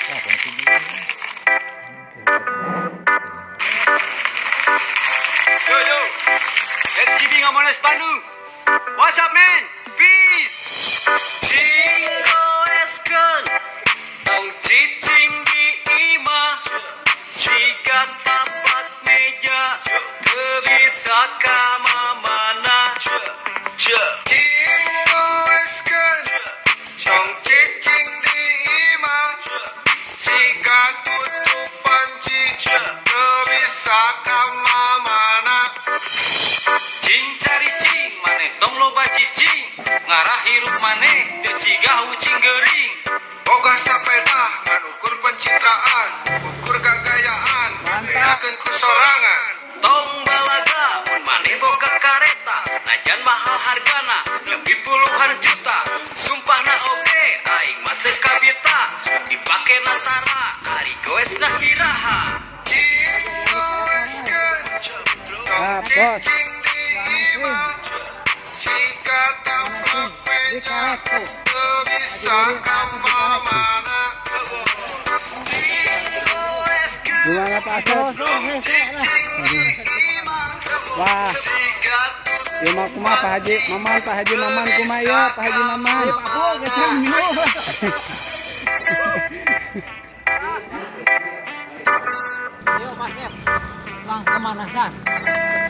Yo yo, RCB Ngamones Bandung. What's up, man? Peace. Cing goeskeun, tong cicing di imah. Siga taplak meja, teu bisa ka mana. Cing goeskeun, tong cicing di imah. Siga tutup panci, teu bisa ka mana. Cing caricing, maneh tong loba cicing. Ngarah hirup maneh teu ciga ucing geuring. Boga sapeda ngan ukur pencitraan, ukur gagayaan, beakeun ku sorangan. Tong balaga mun maneh boga kareta, najan mahal hargana nepi puluhan juta. Sumpahna oge aing mah teu kabita, dipake na tara ari goesna iraha. Cing goeskeun, tong Ah, bos. Cicing di imah. Siga taplak meja, teu bisa ka mana. Gimana, Pak Asep? Wah, ieu mah kumaha, Pak Haji Maman, Pak Haji Maman kumaha ya, Pak Haji Maman? Aku geus minum. Yuk, Mas Yep. Bang, pemanasan.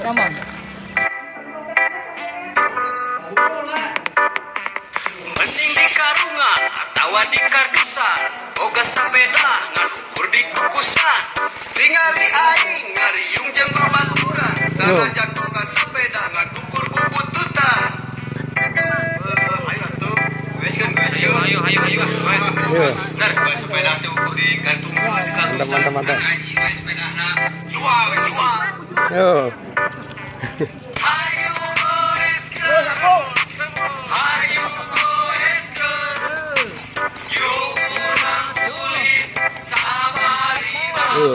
Come on. Mending di karungan atawa di kardusan, boga sapeda ngan ukur di kukusan. Tingali aing ngariung jeung babaturan, sanajan boga sepeda ngan ukur bubututan. Ayo atuh, goeskeun, goeskeun. Ayo ayo ayo ayo, goes. Yo. Bener. Boga sepeda teh ukur digantung di Mantap, kardusan. mantap, mantap. Ngaji we sepedana. Jual, jual. Yo. Hayu goeskeun. Hayu goeskeun. Yuk urang tulin sabari. Yo.